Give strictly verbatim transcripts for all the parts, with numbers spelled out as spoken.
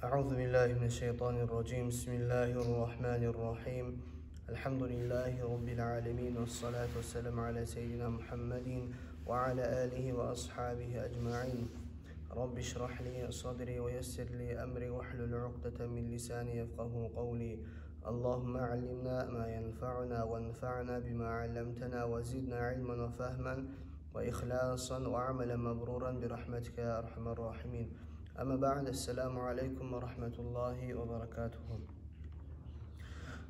أعوذ بالله من الشيطان الرجيم. بسم الله الرحمن الرحيم. الحمد لله رب العالمين، والصلاة والسلام على سيدنا محمد وعلى آله وأصحابه أجمعين. رب اشرح لي صدري ويسر لي أمري واحلل عقدة من لساني يفقهوا قولي. اللهم علمنا ما ينفعنا وانفعنا بما علمتنا وزدنا علما وفهما وإخلاصا وعملا مبرورا برحمتك يا أرحم الراحمين. أما بعد، السلام عليكم ورحمة الله وبركاته.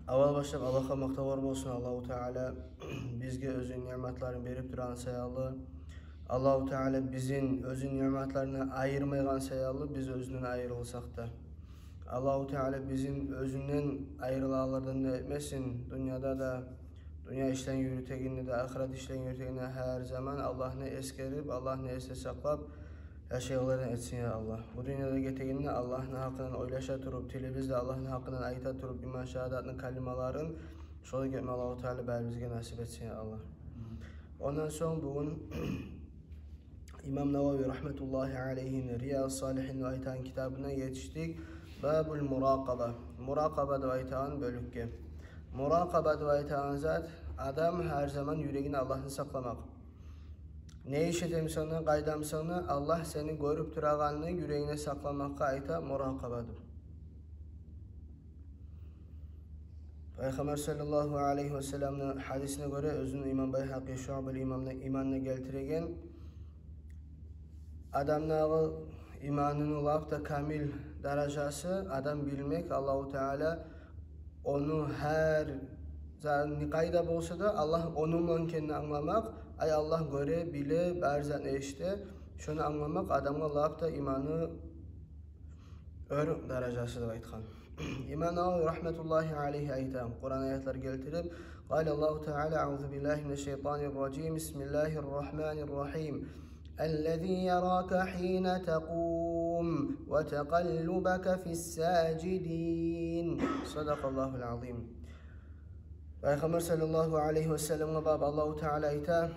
Аввал башлап Аллагьгъа макътавлар болсун, Аллагьу Таала бизге оьзюню ниъматларын берип турагъан саялы, Аллагьу Таала бизин оьзюню ниъматларындан айырмайгъан саялы, биз оьзюнден айрылсакъ да. Аллагьу Таала бизин оьзюнден айрылагъанлардан да этмесин, дюньяда да, дюнья ишлерин юрютегенде де, ахырат ишлерин юрютегенде гьар заман Аллагьны эсгерип, Аллагьны эсде сакълап яшайгъанлардан этсин, я Аллагь. Бу дюньядан гетегенде Аллагьны гьакъындан ойлаша туруп, тилибизде Аллагьны гьакъындан айта туруп, иман шагьадатны калималарын, шолай гетме Аллагьу Таала барыбызгъа насип этсин, я Аллагь. Ондан сонг бугюн имам Навави рагьматуллагьи алайгьини Риядус-Салигьин деп айтагъан китабына етишдик. Бабул муракъаба. Муракъаба деп айтагъан бёлюкге. Муракъаба деп айтагъан зат — адам гьар заман юрегинде Аллагьны сакъламакъ. Не иш этемисен де, къайдамысан да, Аллагь сени гёрюп турагъанны юрегингде сакъламакъгъа айта муракъаба деп. Пайхаммар саллаллагьу алайгьи васалламны гьадисине гёре, оьзюню имам Байгьакъи Шуъабул имамда, иманда гелтиреген, адамдагъы иманыны лап да камил даражасы — адам билмек Аллагьу Таала ону гьар за-, не къайда болса да, Аллагь ону булан экенни англамакъ, ай, Аллагь гёре, биле, бар затны эшите, шону англамакъ адамгъа лап да иманы оьр даражасы деп айтгъан. Имам Навави рагьматуллагьи алайгьи айта, Къуран аятлар гелтирип: قال الله تعالى: أعوذ بالله من الشيطان الرجيم، بسم الله الرحمن الرحيم، الذي يراك حين تقوم وتقلبك في الساجدين. صدق الله العظيم. Пайхаммар саллаллагьу алайгьи васалламгъа багъып Аллагьу Таала айта: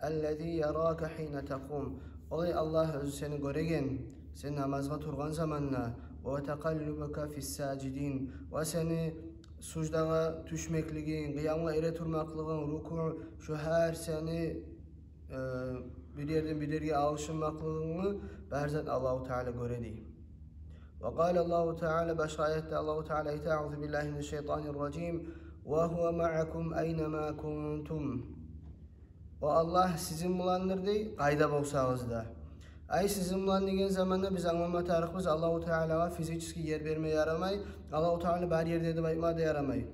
الذي يراك حين تقوم. Олай Аллагь оьзю сени гёреген, сен намазгъа тургъан заманда, وتقلبك في الساجدين, ва сени суждагъа тюшмеклигинг, къыямгъа эретурмакълыгъынг, руку, шу гьар сени, э, бир ерден бир ерге алышынмакълыгъынгны бар зат Аллагьу Таала гёре, дей. وقال الله تعالى, башгъа аятда Аллагьу Таала айта: أعوذ بالله من الشيطان الرجيم، وهو معكم أينما كنتم. О Аллагь сизин буландыр, дей, къайда болсагъыз да. Ай, сизин булан деген заманда биз англама тарыкъбыз, Аллагьу Таалагъа физически ер берме ярамай, Аллагьу Таала бар ерде деп айтма да ярамай.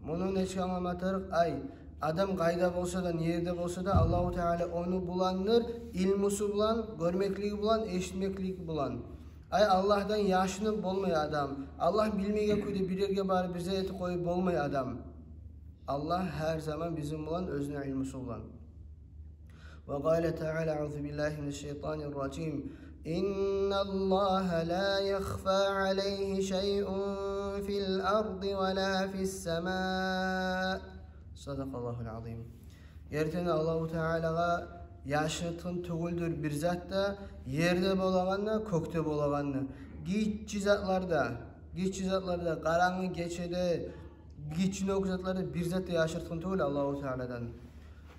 Муну нечик англама тарыкъ? Ай, адам къайда болса да, не ерде болса да, Аллагьу Таала ону буландыр, илмусу булан, гёрмеклиги булан, эшитмеклиги булан. Ай, Аллагьдан яшынып болмай адам. Аллагь билмейген кюйде бир ерге барып бир зат этип къоюп болмай адам. Аллагь гьар заман бизин булан, оьзюню илмусу булан. وقال تعالى: أعوذ بالله من الشيطان الرجيم، إن الله لا يخفى عليه شيء في الأرض ولا في السماء. صدق الله العظيم. Гертиден Аллагьу Таалагъа яшыртгъын тюгюлдюр бир зат да, ерде болагъан да, кёкде болагъан да. Гиччи затларда, гиччи затларда, къарангы гечеде, гиччинокъ затларда бир зат да яшыртгъын тюгюл Аллагьу Тааладан.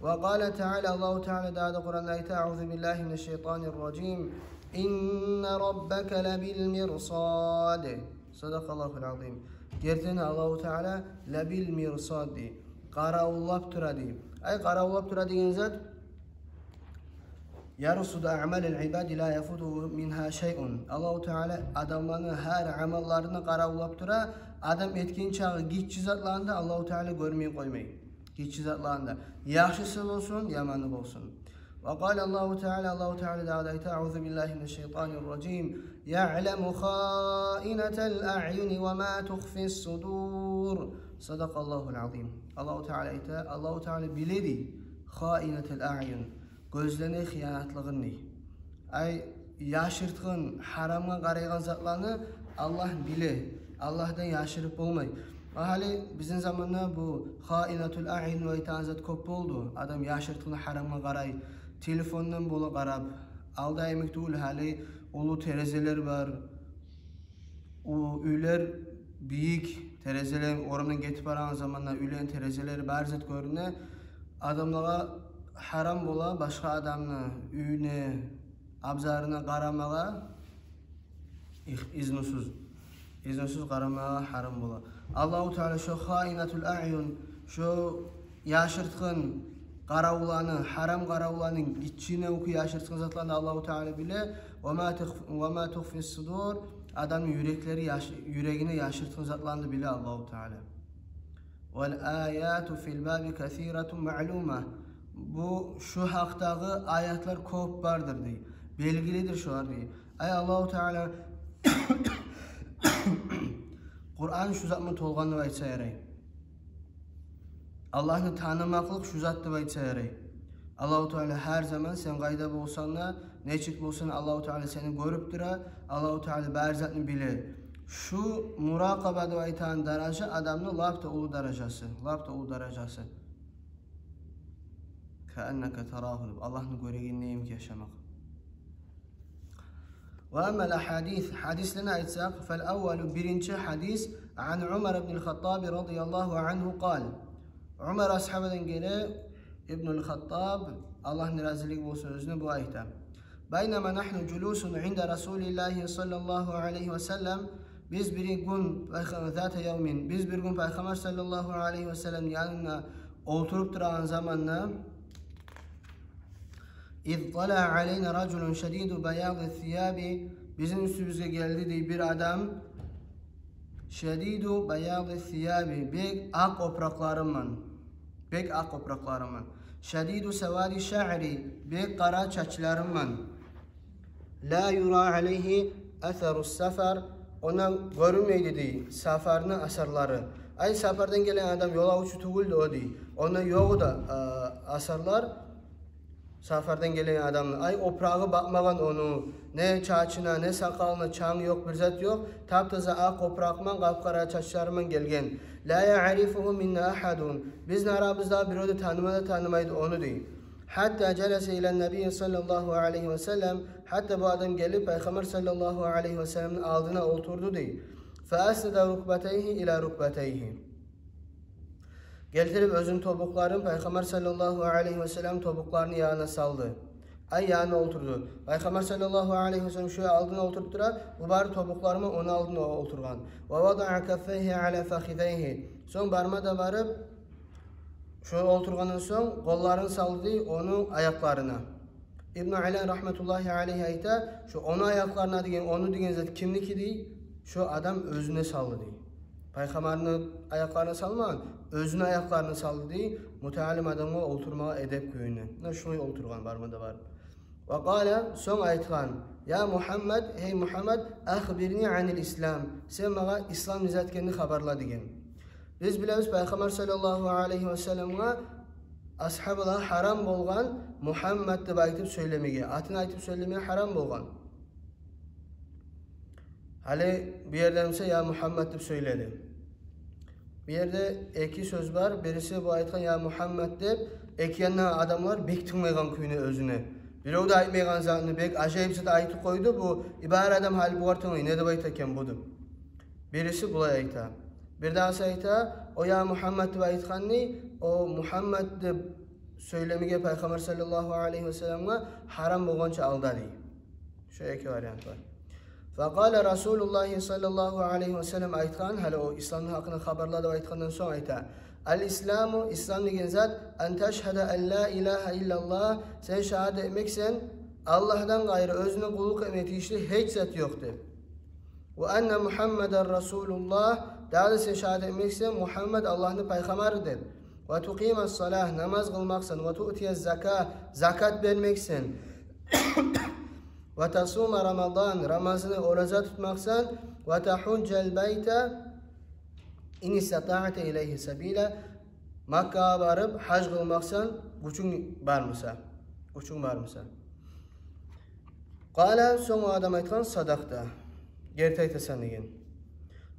وقال تعالى, Аллагьу Таала дагъы да Къуранда айта: أعوذ بالله من الشيطان الرجيم، إن ربك لبالمرصاد. صدق الله العظيم. Гертиден Аллагьу Таала لبالمرصاد, къаравуллап тура, дей. Ай, къаравуллап тура деген зат, يرصد أعمال العباد لا يفوته منها شيء. Аллагьу Таала адамланы гьар амалларын къаравуллап тура, адам этген чакъы гиччи затланы да Аллагьу Таала гёрмей къоймай. Гиччи затланы да. Яхшысы болсун, яманы болсун. وقال الله تعالى, Аллагьу Таала дагъы да айта: أعوذ بالله من الشيطان الرجيم، يعلم خائنة الأعين وما تخفي الصدور. صدق الله العظيم. Аллагьу Таала айта, Аллагьу Таала биле, дей, خائنة الأعين, гёзлени хыянатлыгъын, дей. Ай, яшыртгъын, гьарамгъа къарайгъан затланы Аллагь биле. Аллагьдан яшырып болмай. Ва гьали бизин заманда бу خائنة الأعين деп айтагъан зат кёп болду. Адам яшыртгъын гьарамгъа къарай. Телефондан бола къарап. Алда йимик тюгюл, гьали уллу терезелер бар. О уьйлер бийик, терезелер, орамдан гетип барагъан заманда уьйлени терезелери, бар зат гёрюне. Адамлагъа гьарам бола башгъа адамны уьюне, абзарына къарамагъа их-, изнусуз. Изнусуз къарамагъа гьарам бола. Аллагьу Таала шо хаинатул аъюн, шо яшыртгъын къаравланы, гьарам къаравланы, гиччине уьйке яшыртгъын затланы Аллагьу Таала биле. Ва ма тух-, ва ма тухфи судур, адамны юреклери яш-, юрегине яшыртгъын затланы биле Аллагьу Таала. Вал аяту фил баби касиратун маълума. Бу, шу гьакъдагъы аятлар кёп бардыр, дей. Белгилидир шолар, дей. Ай, Аллагьу Таала Къуран шу затман толгъан деп айтса ярай. Аллагьны танымакълыкъ шу зат деп айтса ярай. Аллагьу Таала гьар заман, сен къайда болсанг да, нечик болсанг, Аллагьу Таала сени гёрюп тура, Аллагьу Таала бар затны биле. Шу муракъаба деп айтагъан даража адамны лап да уллу даражасы, лап да уллу даражасы. Кааннака тарагьу, Аллагьны гёрегенде йимик яшамакъ. Ва аммал ахьадис, хьадислени айтсакъ, фал аввалу, биринчи хьадис, ан Умар ибнул Хаттаби радияллагьу ангьу къал. Умар асгьабадан геле, ибнул Хаттаб, Аллагьны разилиги болсун оьзюне, бу айта: «Байнама нахну жулусун инда Расулиллагьи саллаллагьу алайгьи ва саллам», биз бир гюн, пайха-, зата явмин, биз бир гюн Пайхаммар саллаллагьу алайгьи ва саллам янында олтуруп турагъан заманда, «из тала алайна ражулун шадиду баяди сияби», бизин уьстюбюзге гелди, дей, бир адам, «шадиду баяди сияби», бек акъ опуракълары булан, бек акъ опуракълары булан, «шадиду савади шаъри», бек къара чачлары булан, «ла юра алайгьи асару сафар», онда гёрюнмейди, дей, сафарны асарлары. Ай, сафардан гелген адам ёлавчу тюгюлдю о, дей. Онда ёкъ да, а, асарлар сафардан гелген адамны. Ай, опурагъы батмагъан ону, не чачына, не сакъалына чанг ёкъ, бир зат ёкъ. Таптаза акъ опуракъ булан, къап-къара чачлары булан гелген. «Ла яърифугьу минна ахьадун», бизин арабызда бирев де таныма да танымайды ону, дей. «Хьатта жаласа илан набийи саллаллагьу алайгьи ва саллам», гьатта бу адам гелип Пайхаммар саллаллагьу алайгьи ва салламны алдына олтурду, дей. «Фа аснада рукбатайгьи ила рукбатайгьи». Гелтирип оьзюню тобукъларын Пайхаммар саллаллагьу алайгьи ва саллам тобукъларыны янына салды. Ай, янына олтурду. Пайхаммар саллаллагьу алайгьи ва саллам шу алдына олтуруп тура, бу бары тобукълары булан ону алдына олтургъан. «Ва вадаа каффайгьи ала фахизайгьи». Сонг барма да барып, шо олтургъандан сонг къолларын салды, дей, ону аякъларына. Ибну Алан рагьматуллагьи алайгьи айта, шо ону аякъларына деген, ону деген зат кимники, дей? Шо адам оьзюне салды, дей. Пайхаммарны аякъларына салмагъан, оьзюню аякъларына салды, дей. Мутаалим адамгъа олтурмагъа эдеп кюйде. Муна шулай олтургъан барма да барып. Ва къала, сонг айтгъан: «Я Мухаммад, гьей Мухаммад, ахбирни анил ислам, сен магъа ислам не зат экенни хабарла», – деген. Биз билебиз, Пайхаммар саллаллагьу алайгьи ва салламгъа асгьабалагъа гьарам болгъан Мухаммад деп айтып сёйлемеге, атын айтып сёйлемеге гьарам болгъан. Гьали бу ерде буса «Я Мухаммад» деп сёйледи. Бу ерде эки сёз бар. Бириси бу айтгъан «Я Мухаммад» деп, эки янда адамлар бек тынглайгъан кюйде оьзюне. Бирев де айтмайгъан затны бек ажайып зат айтып къойду. Бу ибара адам гьали бугъар тынглай, не деп айта экен бу деп. Бириси булай айта. Бирдагъысы айта, о «Я Мухаммад» деп айтгъанны, о Мухаммад деп сёйлемеге Пайхаммар саллаллагьу алайгьи ва салламгъа гьарам болгъанча алда, дей. Шо эки вариант бар. Факъала Расулуллагьи саллаллагьу алайгьи ва саллам айтгъан, гьали о исламны гьакъында хабарла деп айтгъандан сонг айта: «Ал исламу, ислам деген зат, ан ташгьада ан ла илагьа иллаллагь, сен шагьадат этмексен, Аллагьдан къайры оьзюне къуллукъ этме тийишли гьеч зат ёкъ», – деп. «Ва анна Мухаммадан расулуллагь, дагъы да сен шагьадат этмексен, Мухаммад Аллагьны пайхаммары», – деп. «Ва тукъима салагь, намаз къылмакъсан, ва туътия зака, закат бермексен, ва тасума Рамадан, Рамазанны ораза тутмакъсан, ва тахьужжал байта ин истатаъта илайгьи сабила, Маккагъа барып гьаж къылмакъсан, гючюнг бармыса, гючюнг бармыса». Къала, сонг о адам айтгъан: «Садакъта, герти айтасан», – деген.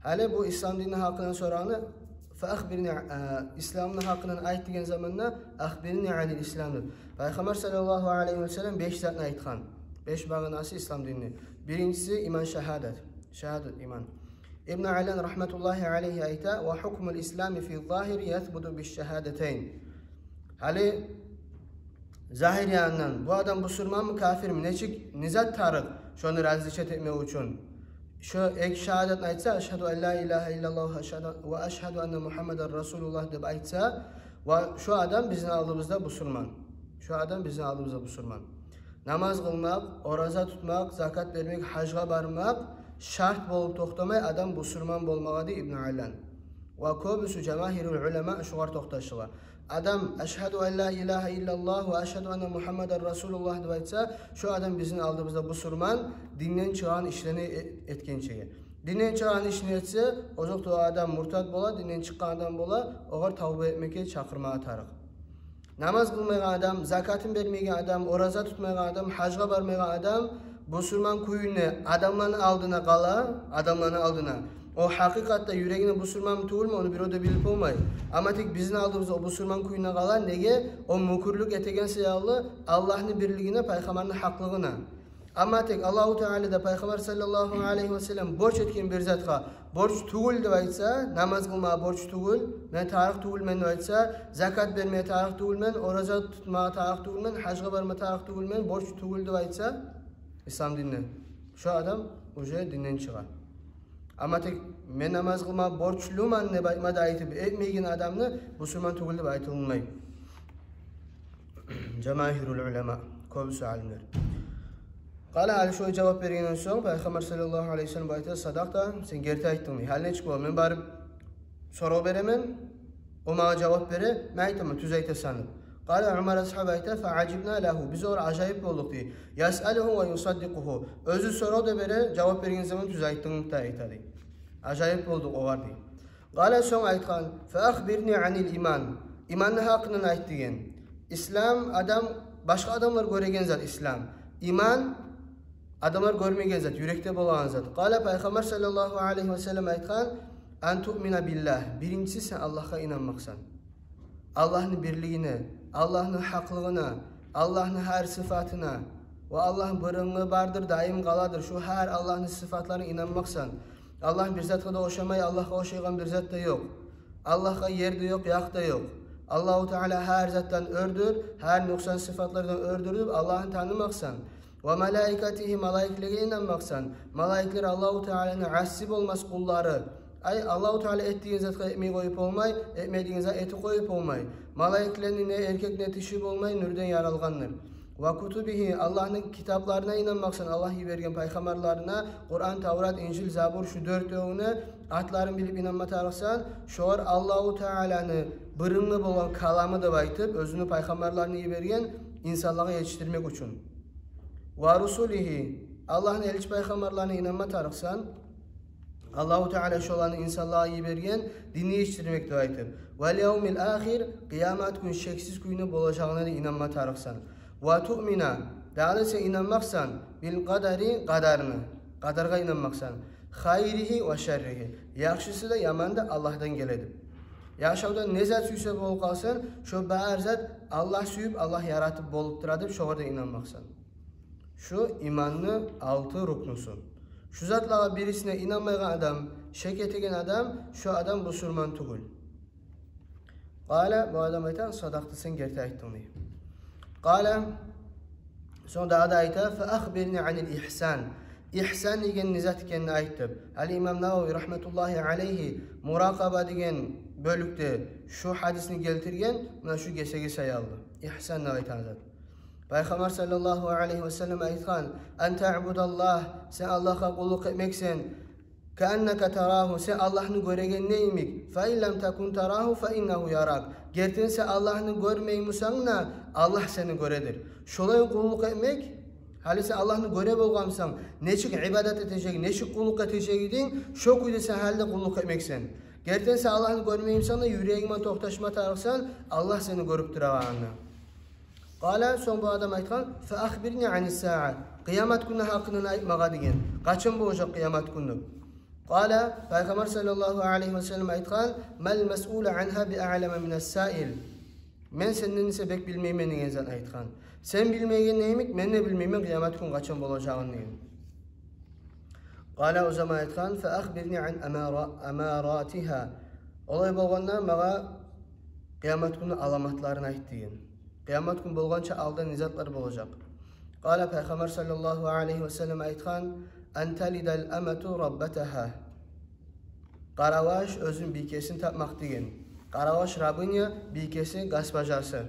Гьали бу ислам динни гьакъындан сорагъаны, «фа ахбирни», э, исламны гьакъындан айт деген заманда, «ахбирни анил ислам», – деп. Пайхаммар саллаллагьу алайгьи ва саллам беш затны айтгъан. Беш багъанасы ислам динни. Биринчиси иман шагьадат. Шагьадат иман. Ибну Аллан рагьматуллагьи алайгьи айта: «Ва гьукмул ислами фи ззагьири язбуту бишшагьадатайн». Гьали загьир янындан бу адам бусурманмы, капирми, нечик, не зат тарыкъ шону различать этмек учун? Шо эки шагьадатны айтса, «Ашгьаду ан ла илагьа иллаллагь ва ашгьаду, ва ашгьаду анна Мугьаммадан расулуллагь» деп айтса, ва шо адам бизин алдыбызда бусурман. Шо адам бизин алдыбызда бусурман. Намаз къылмакъ, ораза тутмакъ, закат бермек, гьажгъа бармакъ шарт болуп токътамай адам бусурман болмагъа, дей Ибну Аллан. Ва кёбюсю, жамагьирул улама, шугъар токъташыла. Адам «Ашгьаду ан ла илагьа иллаллагь ва ашгьаду анна Мугьаммадан расулуллагь» деп айтса, шо адам бизин алдыбызда бусурман, динден чыгъагъан ишлени э-, этгенчеге. Динден чыгъагъан ишни этсе, озокъда, о адам муртад бола, динден чыкъгъан адам бола, огъар тавба этмеге чакъырмагъа тарыкъ. Намаз къылмайгъан адам, закатын бермейген адам, ораза тутмайгъан адам, гьажгъа бармайгъан адам бусурман кюйюнде адамланы алдына къала, адамланы алдына. О гьакъыкъатда юрегинде бусурманмы, тюгюлмю, ону бирев де билип болмай. Амма тек бизин алдыбызда о бусурман кюйюнде къала, неге? О мюкюрлюк этеген саялы Аллагьны бирлигине, пайхаммарны гьакълыгъына. Амма тек Аллагьу Таала да, пайхаммар саллаллагьу алайгьи ва саллам борч этген бир затгъа борч тюгюл деп айтса, намаз къылмагъа борч тюгюл, мен тарыкъ тюгюлмен деп айтса, закат бермеге тарыкъ тюгюлмен, ораза тутмагъа тарыкъ тюгюлмен, гьажгъа барма тарыкъ тюгюлмен, борч тюгюл деп айтса, ислам динде, шо адам уже динден чыгъа. Амма тек «мен намаз къылма борчлуман» деп айтма да айтып, этмейген адамны бусурман тюгюл деп айтылмай. Жамагьирул улама, кёбюсю алимлер. Къала, гьали шолай жавап бергенден сонг, пайхаммар саллаллагьу алайгьи ва саллам айта: «Садакъта, сен герти айтдынг», – дей. Гьали нечик бола? Мен барып сорав беремен, о магъа жавап бере, мен айтаман: «Тюз айтасан», – деп. Къала Умар асгьаб айта: «Фа ажибна лагьу», биз огъар ажайып болдукъ, дей. «Ясъалугьу ва юсаддикъугьу». Оьзю сорав да бере, жавап берген заман «тюз айтдынг» да айта, дей. Ажайып болдукъ огъар, дей. Къала, сонг айтгъан: «Фа ахбирни анил иман». Иманны гьакъындан айт деген. Ислам адам, башгъа адамлар гёреген зат ислам. Иман адамлар гёрмеген зат, юрекде болагъан зат. Къала, пайхаммар саллаллагьу алайгьи ва саллам айтгъан: «Ан туъмина биллагь». Биринчиси, сен Аллагьгъа инанмакъсан. Аллагьны бирлигине, Аллагьны гьакълыгъына, Аллагьны гьар сыфатына, ва Аллагь бырынгъы бардыр, даим къаладыр, шу гьар Аллагьны сыфатларына инанмакъсан. Аллагь бир затгъа да ошамай, Аллагьгъа ошайгъан бир зат да ёкъ. Аллагьгъа ер де ёкъ, якъ да ёкъ. Аллагьу Таала гьар затдан оьрдюр, гьар нукъсан сыфатлардан оьрдюр деп Аллагьны танымакъсан. Ва малаикатигьи, малайиклеге инанмакъсан. Малайиклер Аллагьу Тааланы асси болмас къуллары. Ай, Аллагьу Таала эт деген затгъа этмей къоюп болмай, этме деген затгъа этип къоюп болмай. Малайиклени не эркек, не тиши болмай, нюрден яралгъандыр. Ва кутубигьи, Аллагьны китапларына инанмакъсан, Аллагь йиберген пайхаммарларына, Къуран, Таврат, Инжил, Забур, шу дёртёвюню атларын билип инанма тарыкъсан, шолар Аллагьу Тааланы бырынгъы болгъан каламы деп айтып, оьзюню пайхаммарларын йиберген инсанлагъа етишдирмек учун. Ва русулигьи, Аллагьны элчи пайхаммарларына инанма тарыкъсан, Аллагьу Таала шоланы инсанлагъа йиберген динни етишдирмек деп айтып. Вал явмил ахир, къыямат гюн шексиз кюйде болажагъына да инанма тарыкъсан. Ва туъмина, дагъы да сен инанмакъсан, бил къадари, къадарына, къадаргъа инанмакъсан. Хайригьи ва шарригьи, яхшысы да, яманы да Аллагьдан геле деп. Яшавда не зат сюйсе болуп къалсын, шо бары зат Аллагь сюйюп, Аллагь яратып болуп тура деп, шогъар да инанмакъсан. Шу иманны алты рукнусу. Шу затлагъа бирисине инанмайгъан адам, шек этеген адам, шу адам бусурман тюгюл. Къала, бу адам айта: «Садакъта, сен герти айтдынг», – дей. Къала, сонг дагъы да айта: «Фа ахбирни анил ихсан». Ихсан деген не зат экенин айт деп. Гьали имам Нававий рагьматуллагьи алайгьи Муракъаба деген бёлюкде шу гьадисни гелтирген, муна шу гесеги саялы. Ихсан деп айтагъан зат. Пайхаммар саллаллагьу алайгьи ва саллам айтгъан: «Ан таъбудаллагь», сен Аллагьгъа къуллукъ этмексен, «кааннака тарагьу», сен Аллагьны гёрегенде йимик, «фа ин лам такун тарагьу, фа иннагьу ярак». Гертиден сен Аллагьны гёрмеймусанг да, Аллагь сени гёредир. Шолай къуллукъ этмек, гьали сен Аллагьны гёре болгъанмусан, нечик ибадат этежегинг, нечик къуллукъ этежегинг, шо кюйде сен гьали де къуллукъ этмексен. Гертиден сен Аллагьны гёрмеймусанг да, юрегинг булан токъташма тарыкъсан Аллагь сени гёрюп турагъанына. Къала, сонг бу адам айтгъан: «Фа ахбирни анис саа». Къыямат гюнню гьакъындан айт магъа деген. Къачан болажакъ къыямат гюнню? Къала, Пайхаммар саллаллагьу алайгьи ва саллам айтгъан: «Мал масъулу ангьа би аълама минас саил». Мен сенден эсе бек билмеймен деген зат айтгъан. Сен билмейгенинг йимик, мен де билмеймен къыямат гюн къачан болажагъын деген. Къала, о заман айтгъан: «Фа ахбирни ан амара-, амаратиха». Олай болгъанда, магъа къыямат гюнню аламатларын айт деген. Къыямат гюн болгъанча алда не затлар болажакъ? Къала, Пайхаммар саллаллагьу алайгьи ва саллам айтгъан: «Ан талидал амату раббатаха». Къараваш оьзюн бийкесин тапмакъ деген. Къараваш — рабыня, бийкеси — госпожасы.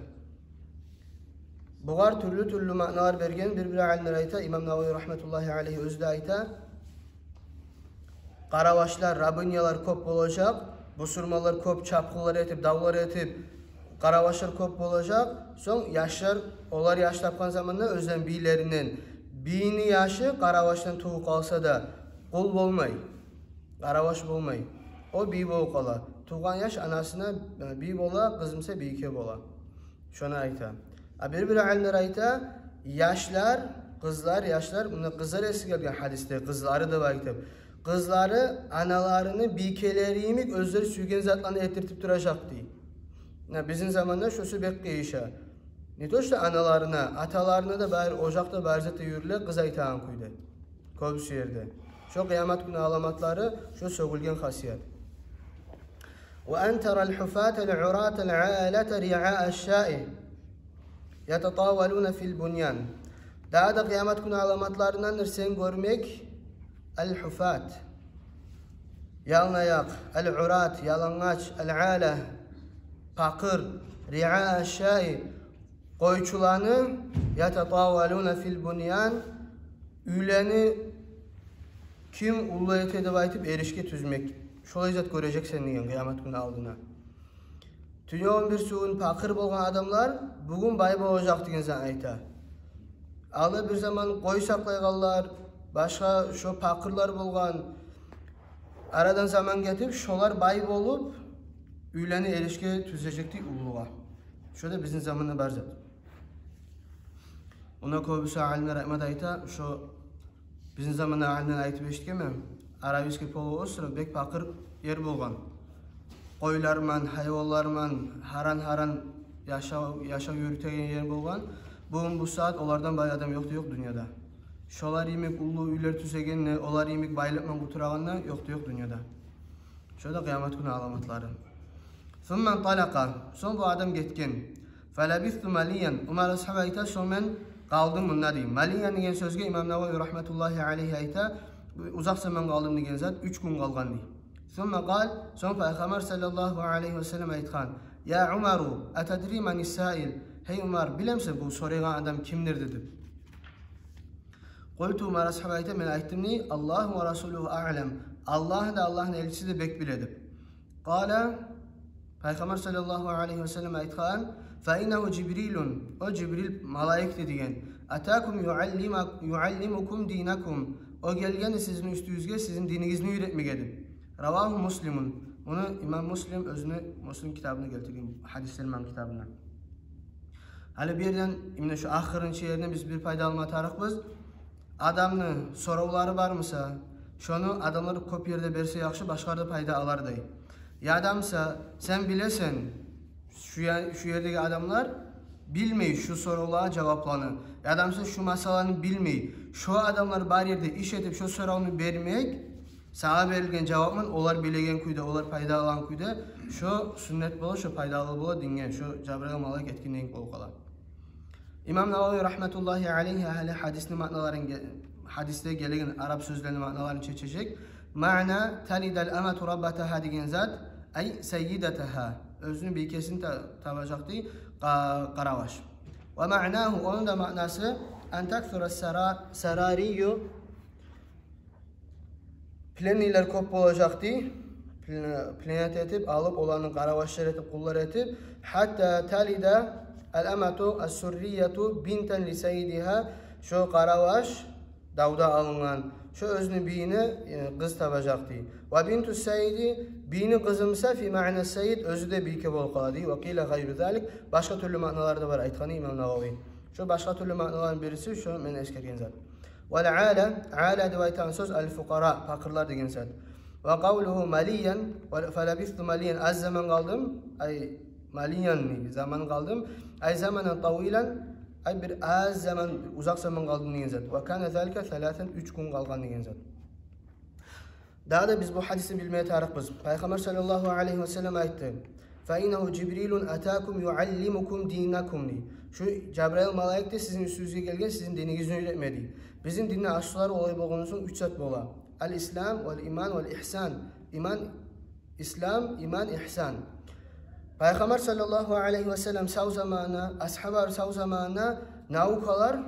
Бугъар тюрлю-тюрлю маъналар берген бир-бир алимлер айта, имам Нававий рагьматуллагьи алайгьи оьзю де айта. Къаравашлар, рабынялар кёп болажакъ, бусурманлар кёп чапгъынлар этип, давлар этип, къаравашлар кёп болажакъ. Сонг яшлар, олар яш тапгъан заманда оьзлени бийлеринден, бийни яшы къаравашдан тувуп къалса да, къул болмай, къараваш болмай, о бий болуп къала. Тувгъан яш анасына, э, бий бола, къыз буса бийке бола. Шону айта. А бир-бир алимлер айта, яшлар, къызлар, яшлар, мунда къызлар эсгерилген гьадисде, къызлары деп айтып, къызлары аналарыны бийкелери йимик оьзлери сюйген затланы этдиртип туражакъ дей. Муна бизин заманда шосу бек къыйышгъан. Не то что аналарына, аталарына да бары, ожакъда бары затда юрюле къыз айтагъан кюйде. Кёбюсю ерде. Шо къыямат гюнню аламатлары — шо сёгюлген хасият. «Ва ан тарал гьуфатал уратал алата риааш шаи ятатавалуна фил буньян». Дагъы да къыямат гюнню аламатларындандыр сен гёрмек ал гьуфат — яланаякъ, ал урат — ялангач, ал ала — пакъыр, риааш шаи — къойчуланы, ятатавалуна фил буньян — уьйлени ким уллу эте деп айтып, эришге тюзмек. Шолай зат гёрежексен деген къыямат гюнню алдына. Тюнегюн бир сююн пакъыр болгъан адамлар бугюн бай болажакъ деген зат айта. Алда бир заман къой сакълайгъанлар, башгъа шо пакъырлар болгъан. Арадан заман гетип, шолар бай болуп, уьйлени эришге тюзежек дей уллугъа. Шо да бизин заманда бар зат. Муна кёбюсю алимлер айтма да айта, шо бизин заманда алимлер айтып эшитгенмен, Аравийский полуостров бек пакъыр ер болгъан. Къойларман, гьайванларман, гьаран-гьаран яшав, яшав юрютеген ер болгъан. Бугюн бу сагьат олардан бай адам ёкъ да ёкъ дюньяда. Шолар йимик уллу уьйлер тюзеген де, олар йимик байлыкъман къутурагъан да ёкъ да ёкъ дюньяда. Шо да къыямат гюнню аламатлары. Сумма инталакъа. Сонг бу адам гетген. Фалабисту малиян. Умар асгьаб айта, сонг мен къалдым мунда дей. Малиян деген сёзге имам Нававий рагьматуллагьи алайгьи айта, узакъ заман къалдым деген зат, уьч гюн къалгъан дей. Сумма къал. Сонг Пайхаммар саллаллагьу алайгьи ва саллам айтгъан: «Я Умару, атадри мани саил?» Гьей Умар, билемисен бу сорайгъан адам кимдир деп. Къулту, Умар асгьаб айта, мен айтдым дей: «Аллагьу ва расулугьу аълам». Аллагь да, Аллагьны элчиси де бек биле деп. Къала, Пайхаммар саллаллагьу алайгьи ва саллам айтгъан: «Фа иннагьу Жибрилун». О Жибрил малайик де деген. «Атакум юаллима-, юаллимукум динакум». О гелген де сизин уьстюгюзге сизин динигизни уьйретмеге деп. Равагьу Муслимун. Муну имам Муслим оьзюню Муслим китабында гелтирген, гьадислер ман китабында. Гьали бу ерден, именно шу ахырынчы ерден биз бир пайда алма тарыкъбыз. Адамны соравлары бар буса, шону адамлар кёп ерде берсе яхшы, башгъалар да пайда алар дей. Я адам буса, сен билесен, шу я-, шу ердеги адамлар билмей шу соравлагъа жавапланы. Я адам буса шу масъаланы билмей, шо адамлар бар ерде иш этип, шо соравну бермек, сагъа берилген жавапман, олар билеген кюйде, олар пайда алгъан кюйде, шо суннат бола, шо пайдалы бола динге, шо Жабраил малайик этгенден болуп къала. Имам Нававий рагьматуллагьи алайгьи гьали гьадисни маъналарын ге-, гьадисде гелеген арап сёзлени маъналарын чечежек. Маъна «талидал амату раббатагьа» деген зат, ай саййидатагьа, оьзюню бийкесин та-, табажакъ дей къа-, къараваш. Ва маънагьу, ону да маънасы: «Ан таксура сара-, сарарию». Пленныйлер кёп болажакъ дей. Плен-, пленять этип алып, оланы къаравашлар этип, къуллар этип. «Гьатта талида ал-амату ас-суррияту бинтан ли сайидигьа». Шо къараваш, давда алынгъан, шо оьзюню бийине, э, къыз табажакъ дей. «Ва бинту сайиди», бийини къызы буса, «фи маъна сайид», оьзю де бийке болуп къала дей. «Ва къила гъайру залик», башгъа тюрлю маъналар да бар, айтгъаны имам Нававий. Шо башгъа тюрлю маъналаны бириси шо мен эсгерген зат. «Вал ала», ала деп айтагъан сёз «ал-фукъара», пакъырлар деген зат. «Ва къавлугьу малиян, ва фалабисту малиян», аз заман къалдым, ай, малиян, заман къалдым, ай заманан тавилан, ай бир аз заман, узакъ заман къалдым деген зат. «Ва кана залика саласан», уьч гюн къалгъан деген зат. Дагъы да биз бу гьадисни билмеге тарыкъбыз. Пайхаммар саллаллагьу алайгьи ва саллам айтды: «Фа иннагьу Жибрилун атакум юаллимукум динакум», — дей. Шу Жабраил малайик де сизин уьстюгюзге гелген, сизин динигизни уьйретме, дей. Бизин динни аслулары олай болгъан сонг уьч зат бола: ал-ислам, вал-иман, вал-ихсан. Иман, ислам, иман, ихсан. Пайхаммар саллаллагьу алайгьи ва саллам сав заманына, асгьабалар сав заманына наукалар,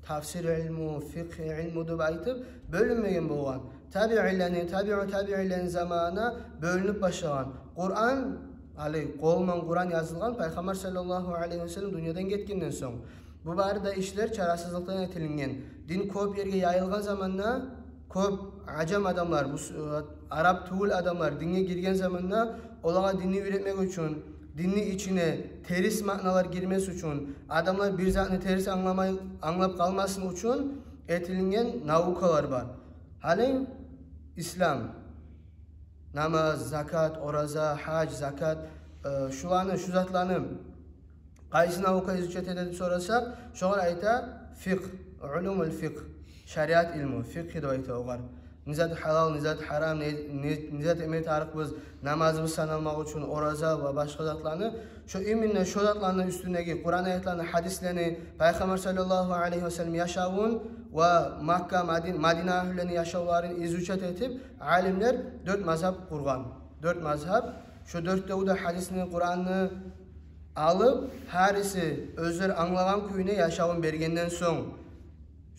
тафсир илму, фикъгь илму деп айтып, бёлюнмеген болгъан. Табиилени, табиу табиилени заманына бёлюнюп башлагъан. Къуран, гьали къолман Къуран язылгъан Пайхаммар саллаллагьу алайгьи ва саллам дюньядан гетгенден сонг. Бу бары да ишлер чарасызлыкъдан этилинген. Дин кёп ерге яйылгъан заманда, кёп ажам адамлар, бу с-, э, арап тюгюл адамлар динге гирген заманда, олагъа динни уьйретмек учун, динни ичине терс маъналар гирмес учун, адамлар бир затны терс англамай, англап къалмасын учун этилинген наукалар бар. Гьали ислам, намаз, закат, ораза, гьаж, закат, э, шуланы, шу затланы къайсы наука изучать этеди деп сорасакъ, шогъар айта фикъгь, улумул фикъгь, шариат илму, фикъгь деп айта огъар. Не зат гьалал, не зат гьарам, не, не, не зат этме тарыкъбыз намазыбыз саналмакъ учун, ораза ва башгъа затланы. Шо именно шо затланы уьстюндеги Къуран аятланы, гьадислени, Пайхаммар саллаллагьу алайгьи ва саллам яшавун ва Макка, Мадин-, Мадина агьлюлени яшавларын изучать этип, алимлер дёрт мазгьаб къургъан. Дёрт мазгьаб. Шо дёртевю де гьадисни, Къуранны алып, гьариси оьзлер англагъан кюйде яшавун бергенден сонг,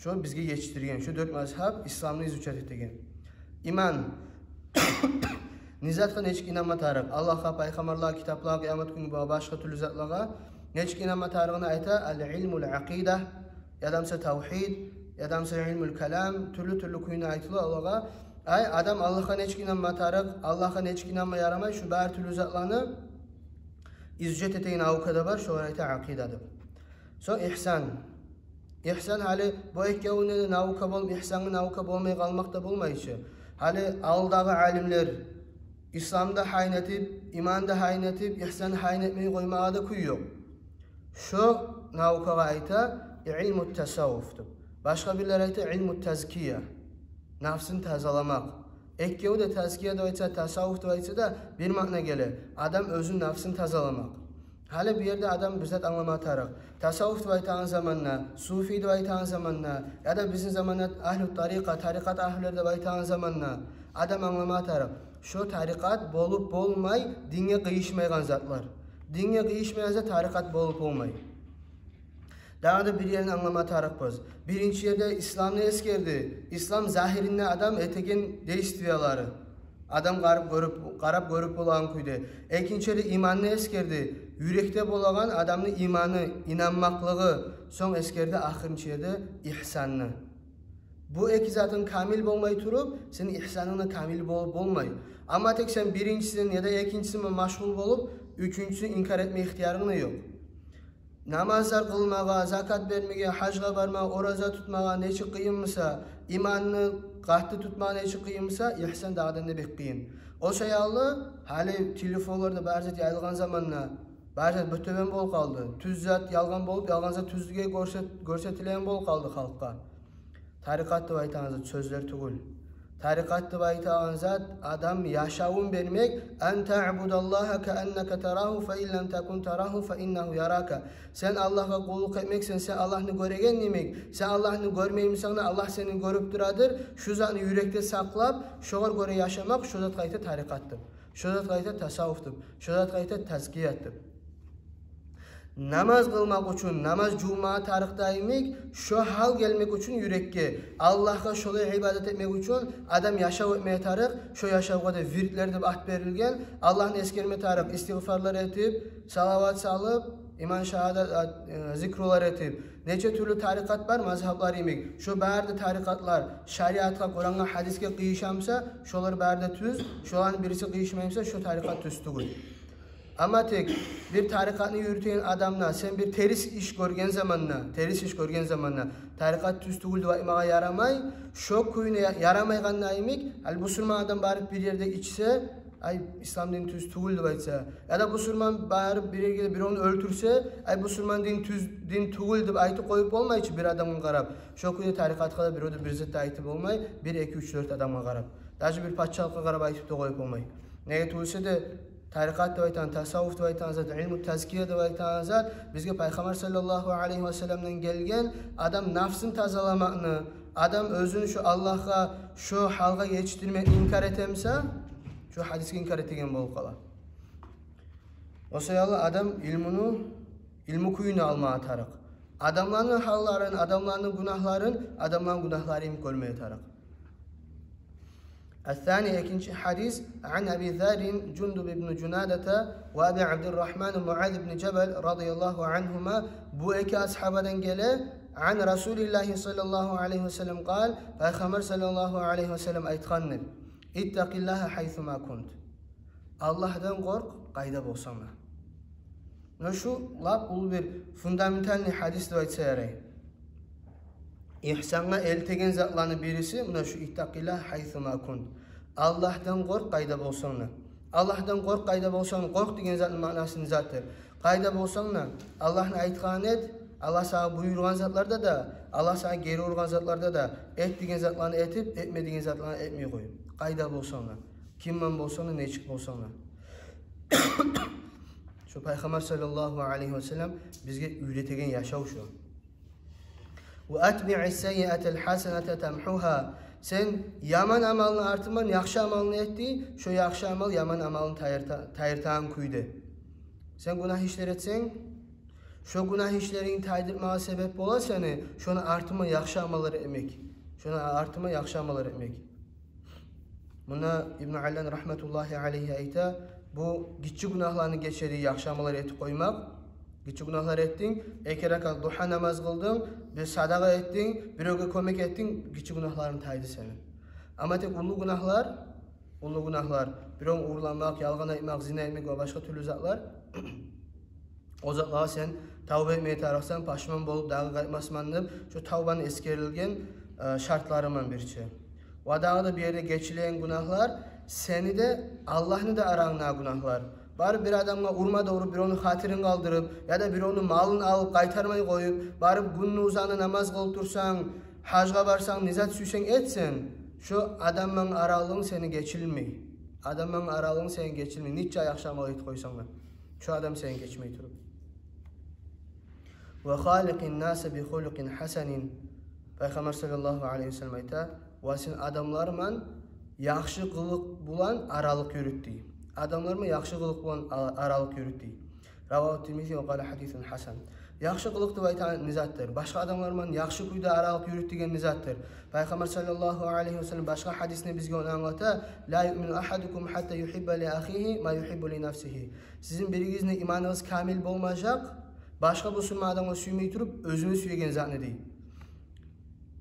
шо бизге етишдирген, шо дёрт мазгьаб исламны изучать этеген. Иман. Не затгъа нечик инанма тарыкъ? Аллагьгъа, пайхаммарлагъа, китаплагъа, къыямат гюнге ва башгъа тюрлю затлагъа нечик инанма тарыгъын айта: ал-илмул акъида, ядамса тавгьид, ядамса илмул калам, тюрлю-тюрлю кюйде айтыла олагъа. Ай, адам Аллагьгъа нечик инанма тарыкъ, Аллагьгъа нечик инанма ярамай, шу бары тюрлю затланы изучать этеген наука да бар, шогъар айта акъида деп. Сонг ихсан. Ихсан, гьали бу экевюнде де наука болуп, ихсангъа наука болмай къалмакъ да болмай чы. Гьали алдагъы алимлер исламны да гьайын этип, иманны да гьайын этип, ихсанны гьайын этмей къоймагъа да кюй ёкъ. Шо наукагъа айта илму тасаввуф деп. Башгъа бирлер айта илму тазкия. Нафсын тазаламакъ. Экевю де, тазкия деп айтса, тасаввуф деп айтса да, бир маъна геле. Адам оьзюн, нафсын тазаламакъ. Гьали бу ерде адам бир зат англама тарыкъ. Тасаввуф деп айтагъан заманда, суфи деп айтагъан заманда, яда бизин заманда агьлу тарикъа, тарикъат агьлюлер деп айтагъан заманда адам англама тарыкъ. Шо тарикъат болуп болмай динге къыйышмайгъан затлар. Динге къыйышмайгъан зат тарикъат болуп болмай. Дагъы да бир ерин англама тарыкъбыз. Биринчи ерде исламны эсгерди. Ислам загьиринде адам этеген действиялары. Адам къарап гёрюп, къарап гёрюп болагъан кюйде. Экинчи ерде иманны эсгерди. Юрекде болагъан адамны иманы, инанмакълыгъы. Сонг эсгерди ахырынчы ерде ихсанны. Бу эки затынг камил болмай туруп, сени ихсанынг да камил болуп болмай. Амма тек сен биринчисин яда экинчисин машгъул болуп, уьчюнчюсюн инкар этме ихтиярынг да ёкъ. Намазлар къылмагъа, закат бермеге, гьажгъа бармагъа, ораза тутмагъа нечик къыйын буса, иманны къатты тутмагъа нечик къыйын буса, ихсан дагъыдан да бек къыйын. О саялы, гьали телефонларда бары зат яйылгъан заманда, бары зат бир тёбен болуп къалды. Тюз зат ялгъан болуп, ялгъан зат тюзге гёрсет-, гёрсетилеген болуп къалды халкъгъа. Тарикъат деп айтагъан зат сёзлер тюгюл. Тарикъат деп айтагъан зат адам яшавун бермек: «Ан таъбудаллагьа кааннака тарагьу, фа ин лам такун тарагьу, фа иннагьу ярака». Сен Аллагьгъа къуллукъ этмексен, сен Аллагьны гёреген йимик. Сен Аллагьны гёрмеймисен де, Аллагь сени гёрюп турадыр. Шу затны юрекде сакълап, шогъар гёре яшамакъ, шо затгъа айта тарикъат деп. Шо затгъа айта тасаввуф деп. Шо затгъа айта тазкият деп. Намаз къылмакъ учун, намаз жувунмагъа тарыкъдай йимик, шо гьал гелмек учун юрекге, Аллагьгъа шолай ибадат этмек учун адам яшав этмеге тарыкъ, шо яшавгъа да вирдлер деп ат берилген, Аллагьны эсгерме тарыкъ, истигъфарлар этип, салават салып, иман шагьадат, э, зикрулар этип. Нече тюрлю тарикъат бар, мазгьаблар йимик. Шо бары да тарикъатлар шариатгъа, Къурангъа, гьадисге къыйыша буса, шолар бары да тюз, шоланы бириси къыйышмай буса, шо тарикъат тюз тюгюл. Амма тек бир тарикъатны юрютеген адамда сен бир терс иш гёрген заманда, терс иш гёрген заманда, тарикъат тюз тюгюл деп айтмагъа ярамай, шо кюйде я-, ярамайгъанда йимик, гьали бусурман адам барып бир ерде ичсе, ай, ислам дин тюз тюгюл деп айтса, яда бусурман барып бир ерде биревню оьлтюрсе, ай, бусурман дин тюз дин тюгюл деп айтып къоюп болмай чы бир адамгъа къарап. Шо кюйде тарикъатгъа да бирев де бир зат да айтып болмай, бир, эки, уьч, дёрт адамгъа къарап. Даже бир пачалыкъгъа къарап айтып да къоюп болмай. Неге тюгюл эсе де, тарикъат деп айтагъан, тасаввуф деп айтагъан зат, илму тазкия деп айтагъан зат бизге Пайхаммар саллаллагьу алайгьи ва салламдан гелген, адам нафсын тазаламакъны, адам оьзюн шо Аллагьгъа, шо гьалгъа етишдирмекни инкар этемиса, шо гьадисге инкар этеген болуп къала. О саялы адам илмуну, илму кюйню алмагъа тарыкъ. Адамланы гьалларын, адамланы гюнагьларын адамланы гюнагьлары йимик гёрмеге тарыкъ. Ас-сани, экинчи гьадис, ан Аби Заррин Жундуб ибн Жунадата ва Аби Абдуррагьман Муаз ибн Жабал радияллагьу ангьума, бу эки асгьабадан геле, ан Расулиллагьи саллаллагьу алайгьи ва саллам къал, Пайхаммар саллаллагьу алайгьи ва саллам айтгъан деп: «Иттакъиллагьа гьайсума кунт». Аллагьдан къоркъ, къайда болсанг да. Муна шу лап уллу бир фундаментальный гьадис деп айтса ярай. Игьсангъа элтеген затланы бириси муна шу: «Иттакъиллагьа гьайсума кунт». Аллагьдан къоркъ, къайда болсанг да. Аллагьдан къоркъ, къайда болсанг да. Къоркъ деген затны маънасы не затдыр? Къайда болсанг да, Аллагьны айтгъанын эт, Аллагь сагъа буюргъан затларда да, Аллагь сагъа гери ургъан затларда да, эт деген затланы этип, этме деген затланы этмей къой. Къайда болсанг да, киммен болсанг да, нечик болсанг да. Шо Пайхаммар саллаллагьу алайгьи ва саллам бизге уьйретеген яшав шо. «Ва атбиъис-саййиатал гьасаната тамгьугьа». Сен яман амалны артындан яхшы амалны эт дей, шо яхшы амал яман амалны тайдырта-, тайдыртагъан кюйде. Сен гюнагь ишлер этсенг, шо гюнагь ишлерингни тайдыртмагъа себеп бола сени шону артындан яхшы амаллар этмек. Шону артындан яхшы амаллар этмек. Муна Ибну Аллан рагьматуллагьи алайгьи айта: «Бу гиччи гюнагьланы гечеди яхшы амаллар этип къоймакъ». Гиччи гюнагьлар этдинг, эки ракаат дугьа намаз къылдынг, бир садагъа этдинг, биревге кёмек этдинг, гиччи гюнагьларынг тайды сени. Амма тек уллу гюнагьлар, уллу гюнагьлар, биревню урламакъ, ялгъан айтмакъ, зина этмек ва башгъа тюрлю затлар, о затлагъа сен тавба этмеге тарыкъсан, пашман болуп, дагъы къайтмасман деп, шо тавбаны эсгерилген, э, шартларындан бирче. Ва дагъы да бу ерде гечилеген гюнагьлар, сени де, Аллагьны да арангдагъы гюнагьлар. Барып бир адамгъа урма да уруп, биревню хатирин къалдырып, яда биревню малын алып, къайтармай къоюп, барып гюнню узагъына намаз къылып турсанг, гьажгъа барсанг, не зат сюйсенг эт сен, шо адамдан аралыгъынг сени гечилмей. Адамдан аралыгъынг сени гечилмей, нече яхшы амал этип къойсанг да. Шо адам сени гечмей туруп. «Ва халикъин-наса би хулукъин гьасанин». Пайхаммар саллаллагьу алайгьи ва саллам айта: «Ва сен адамлар булан яхшы къылыкъ булан аралыкъ юрют», – дей. Адамлар булан яхшы къылыкъ булан а-, аралыкъ юрют, дей. Равагьу Тирмизи ва къала гьадисун гьасан. Яхшы къылыкъ деп айтагъан не затдыр? Башгъа адамлар булан яхшы кюйде аралыкъ юрют деген не затдыр? Пайхаммар саллаллагьу алайгьи ва саллам башгъа гьадисинде бизге ону англата: «Ла юъмину агьадукум гьатта югьибба ли агьигьи ма югьиббу ли нафсигьи». Сизин биригизни иманыгъыз камил болмажакъ, башгъа бусурман адамгъа сюймей туруп, оьзюне сюеген затны, дей.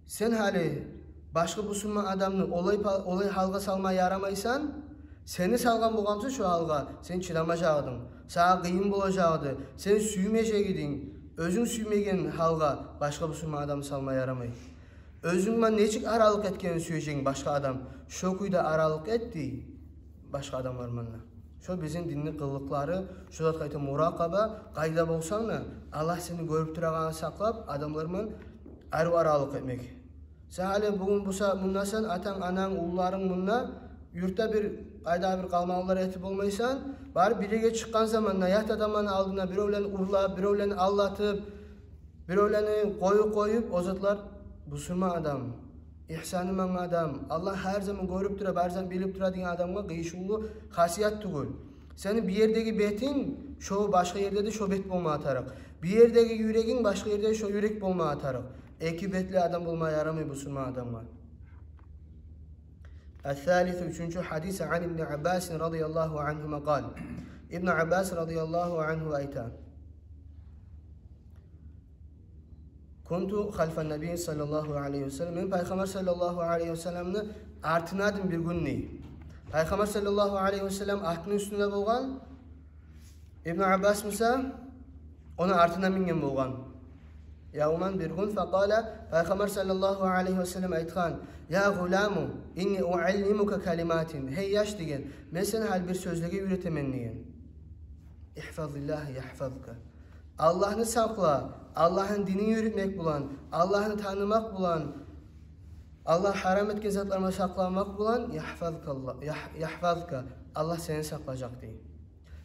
Сен гьали башгъа бусурман адамны олай па-, олай гьалгъа салма ярамайсан, сени салгъан болгъан буса шо гьалгъа, сен чыдамажакъ эдинг, сагъа къыйын болажакъ эди, сен сюймежек эдинг, оьзюнг сюймеген гьалгъа башгъа бусурман адамны салма ярамай. Оьзюнг булан нечик аралыкъ этгенин сюежек башгъа адам, шо кюйде аралыкъ эт, дей, башгъа адамлар булан да. Шо бизин динни къылыкълары, шо затгъа айта муракъаба, къайда болсанг да, Аллагь сени гёрюп турагъанын сакълап, адамлар булан арив аралыкъ этмек. Сен гьали бугюн буса мунда сен, атанг, ананг, уллуларынг мунда, юртда бир, къайда бир къалмагъаллар этип болмайсан, барып бир ерге чыкъгъан заманда ят адамланы алдына биревлени урлап, биревлени алдатып, биревлени къоюп къоюп, о затлар бусурман адам, игьсаны булангъы адам, Аллагь гьар заман гёрюп тура, бар затны билип тура деген адамгъа къыйышывлу хасият тюгюл. Сени бир ердеги бетинг, шо башгъа ерде де шо бет болмагъа тарыкъ. Бир ердеги юрегинг башгъа ерде шо юрек болмагъа тарыкъ. Эки бетли адам болма ярамай бусурман адамгъа. Ас-салису, уьчюнчю гьадис, ан Ибни Аббасин радияллагьу ангьума къал. Ибну Аббас радияллагьу ангьу айта: «Кунту халфан-наби саллаллагьу алайгьи ва саллам». Мен Пайхаммар саллаллагьу алайгьи ва салламны артында эдим бир гюн, дей. Пайхаммар саллаллагьу алайгьи ва саллам атны уьстюнде болгъан, Ибну Аббас буса ону артына минген болгъан. Явман, бир гюн, факъала, Пайхаммар саллаллагьу алайгьи ва саллам айтгъан: «Я гъуламу, инни уаллимука калиматин». «Гьей яш, – деген, – мен сени гьали бир сёзлеге уьйретемен», – деген. «Игьфазиллагьа ягьфазка». Аллагьны сакъла, Аллагьны динин юрютмек булан, Аллагьны танымакъ булан, Аллагь гьарам этген затлардан сакъланмакъ булан яхфазка Аллагь, ях-, яхфазка, Аллагь сени сакълажакъ дей.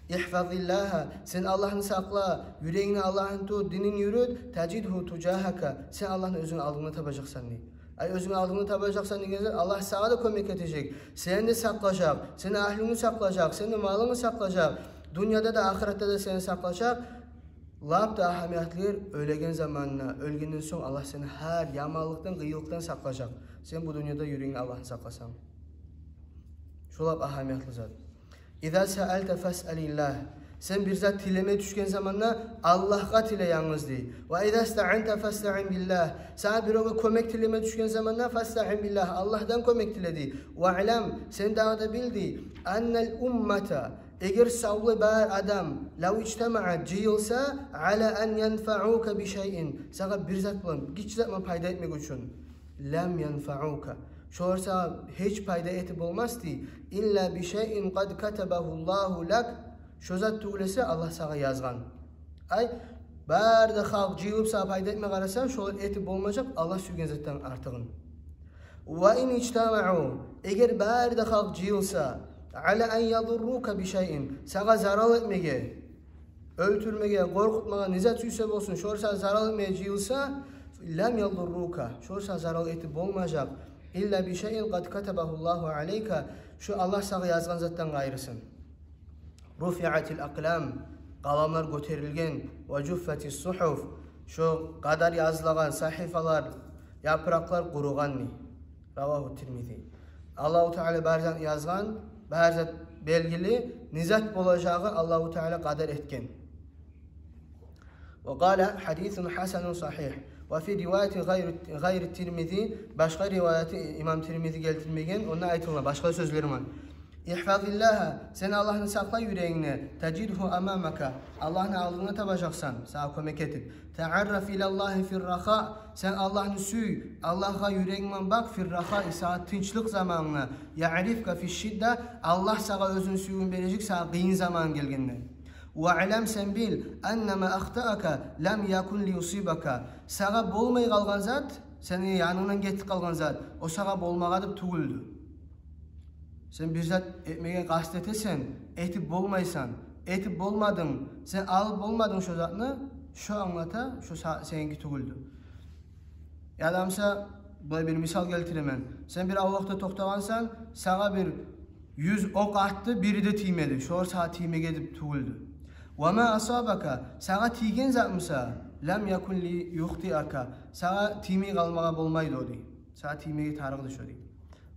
Ихфазиллагьа, сен Аллагьны сакъла, юрегингде Аллагьны тут, динин юрют, тажидгьу тужагьака, сен Аллагьны оьзюнгню алдынгда табажакъсан дей. Ай, оьзюнгню алдынгда табажакъсан дегенде, Аллагь сагъа да кёмек этежек, сени де сакълажакъ, сени агьлюнгню сакълажакъ, сени малынгны сакълажакъ, дюньяда да, ахыратда да сени сакълажакъ. Лап да агьамиятлы ер, оьлеген заманына, оьлгенден сонг Аллагь сени гьар яманлыкъдан, къыйынлыкъдан сакълажакъ, сен бу дюньяда юрегингде Аллагьны сакъласанг. Шо лап агьамиятлы зат. Иза саалта фасалиллагь. Сен бир зат тилеме тюшген заманда Аллагьгъа тиле янгыз дей. Ва иза стаанта фастаин биллагь. Сагъа биревге кёмек тилеме тюшген заманда фастаин биллагь, Аллагьдан кёмек тиле дей. Ва алам, сен дагъы да бил дей, аннал уммата, эгер савлай бар адам, лав ижтамаат, жыйылса, ала ан янфаука бишайин, сагъа бир зат булан, гиччи зат булан пайда этмек учун, лам янфаука, шолар сагъа гьеч пайда этип болмас дей, илла бишайин къад катабагьу Аллагьу лак, шо зат тюгюл эсе Аллагь сагъа язгъан. Ай, бары да халкъ жыйылып сагъа пайда этме къараса, шолар этип болмажакъ Аллагь сюйген затдан артыгъын. Ва ин ижтамау, эгер бары да халкъ жыйылса, ала ан ядуррука бишайин, сагъа зарал этмеге, оьлтюрмеге, къоркъутмагъа, не зат сюйсе болсун, шолар сагъа зарал этмеге жыйылса, лам ядуррука, шолар сагъа зарал этип болмажакъ, илла бишайин къад катабагьу Аллагьу алайка, шо Аллагь сагъа язгъан затдан къайрысын. Руфиатил акълам, къаламлар гётерилген, ва жуффатис сухуф, шо къадар язылагъан сагьифалар, япыракълар къуругъан дей. Равагьу Тирмизи. Аллагьу Таала бар зат язгъан, бар зат белгили, не зат болажагъы Аллагьу Таала къадар этген. Ва къала хьадисун хьасанун сагьигь. Ва фи риваяти гъайри, гъайри Тирмизи, башгъа риваяты имам Тирмизи гелтирмеген, онда айтылгъан башгъа сёзлер бар. Ихфазиллагьа, сен Аллагьны сакъла юрегингде, тажидгьу амамака, Аллагьны алдынгда табажакъсан, сагъа кёмек этип. Тагьарраф илаллагьи фиррахаъ, сен Аллагьны сюй, Аллагьгъа юрегинг булан бакъ, фиррахаъ, сагъа тынчлыкъ заманына, ягьрифка фишшидда, Аллагь сагъа оьзюню сюювюн бережек сагъа къыйын заман гелгенде. Ва алам, сен бил, анна ма ахтаака лам якун лиюсибака, сагъа болмай къалгъан зат, сени янынгдан гетип къалгъан зат, о сагъа болмагъа деп тюгюлдю. Сен бир зат этмеге къаст этесен, этип болмайсан, этип болмадынг, сен алып болмадынг шо затны, шо англата, шо са-, сеники тюгюлдю. Яда буса, булай бир мисал гелтиремен. Сен бир авлакъда токътагъансан, сагъа бир юз окъ атды, бири де тиймеди. Шолар сагъа тиймеге деп тюгюлдю. Ва ма асабака, сагъа тийген зат буса, лам якун лиюхтиака, сагъа тиймей къалмагъа болмайды о дей. Сагъа тиймеге тарыкъды шо дей.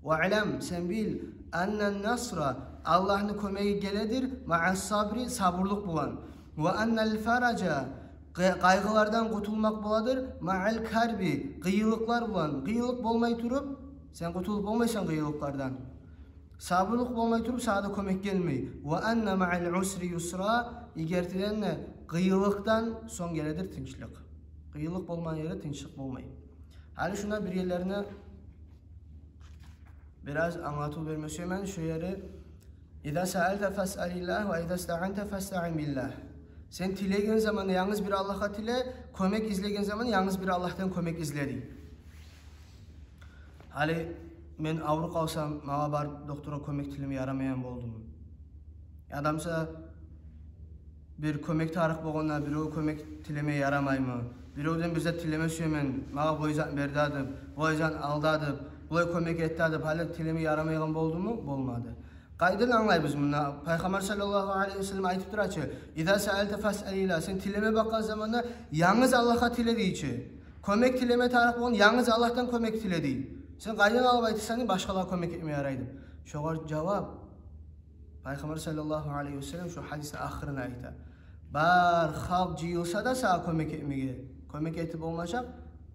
Ва алам, сен бил, аннан насра, Аллагьны кёмеги геледир, маъас сабри, сабурлукъ булан. Ва аннал фаража, къы-, къайгъылардан къутулмакъ боладыр, маъал карби, къыйынлыкълар булан. Къыйынлыкъ болмай туруп, сен къутулуп болмайсан къыйынлыкълардан. Сабурлукъ болмай туруп, сагъа да кёмек гелмей. Ва анна маъал усри юсра, эгер де къыйынлыкъдан сонг геледир тынчлыкъ. Къыйынлыкъ болмагъан ерде тынчлыкъ болмай. Гьали шунда бир ерлерине бираз англатыв берме сюемен, шо ери: иза саалта фасалиллагь ва иза стаанта фастаин биллагь. Сен тилеген заманда янгыз бир Аллагьгъа тиле, кёмек излеген заманда янгыз бир Аллагьдан кёмек изле дей. Гьали мен авруп къалсам, магъа барып докторгъа кёмек тилеме ярамайгъан болдуму? Яда буса бир кёмек тарыкъ болгъанда, биревге кёмек тилеме ярамаймы? Биревден бир зат тилеме сюемен, магъа бу зат бер деп, бу зат ал деп, булай кёмек эт деп, гьали тилеме ярамайгъан болдуму? Болмады. Къайдан англайбыз мунда? Пайхаммар саллаллагьу алайгьи ва саллам айтып тура чы: иза саалта фасалиллагь, сен тилеме бакъгъан заманда янгыз Аллагьгъа тиле дей чи. Кёмек тилеме тарыкъ болгъанда, янгыз Аллагьдан кёмек тиле дей. Сен къайдан алып айтасан башгъалагъа кёмек этме ярай деп? Шогъар жавап, Пайхаммар саллаллагьу алайгьи ва саллам шо гьадисни ахырына айта: бар халкъ жыйылса да сагъа кёмек этмеге, кёмек этип болмажакъ,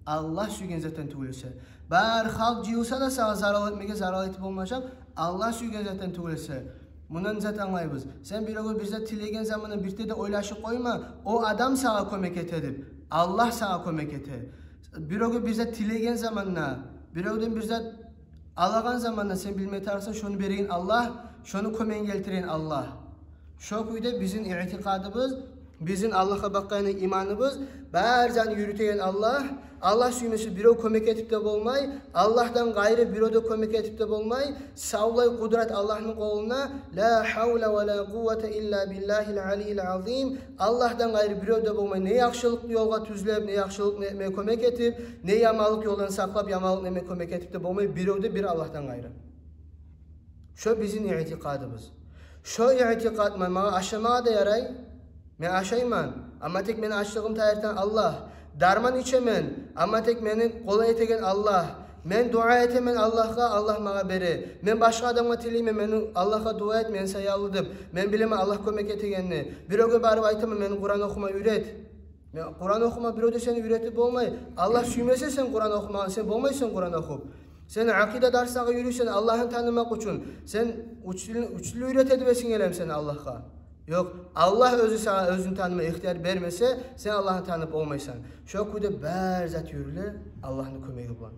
Аллагь сюйген затдан тюгюл эсе. Бар халкъ жыйылса да сагъа зарал этмеге, зарал этип болмажакъ, Аллагь сюйген затдан тюгюл эсе. Мундан зат англайбыз: сен биревге бир зат тилеген заманда бирте де ойлашып къойма, о адам сагъа кёмек эте деп. Аллагь сагъа кёмек эте. Биревге бир зат тилеген заманда, биревден бир зат алагъан заманда сен билме тарыкъсан, шону береген Аллагь, шону кёмегин гелтиреген Аллагь. Шо кюйде бизин иътикъадыбыз Бизин Аллагьгъа бакъгъан иманыбыз, бар затны юрютеген Аллагь, Аллагь сюймесе, бирев кёмек этип де болмай, Аллагьдан къайры бирев де кёмек этип де болмай, савлай къудрат Аллагьны къолунда, ла гьавла ва ла къуввата илла биллагьил алийил азим. Аллагьдан къайры бирев де болмай, не яхшылыкъ ёлгъа тюзлеп, не яхшылыкъны этме кёмек этип, не яманлыкъ ёлдан сакълап, яманлыкъны этме кёмек этип де болмай, бирев де, бир Аллагьдан къайры. Шо бизин иътикъадыбыз. Шо иътикъад ман, магъа ашамагъа да ярай, мен ашайман, амма тек мени ачлыгъым тайдыртагъан Аллагь. Дарман ичемен, амма тек мени къолай этеген Аллагь. Мен дуа этемен Аллагьгъа, Аллагь магъа бере. Мен башгъа адамгъа тилеймен, мени Аллагьгъа дуа эт, мен саялы деп. Мен билемен Аллагь кёмек этегенни. Биревге барып айтаман, мени Къуран охума уьйрет. Мен Къуран охума бирев де сени уьйретип болмай. Аллагь сюймесе сен Къуран охумагъа, сен болмайсан Къуран охуп. Сен акъида дарслагъа юрюйсен Аллагьны танымакъ учун. Сен уьч тил, уьч тил уьйрете деп эсинге гелеми сени Аллагьгъа? Ёкъ. Аллагь оьзю сагъа оьзюн таныма ихтияр бермесе, сен Аллагьны танып болмайсан. Шо кюйде бар зат юрюле Аллагьны кёмеги булан.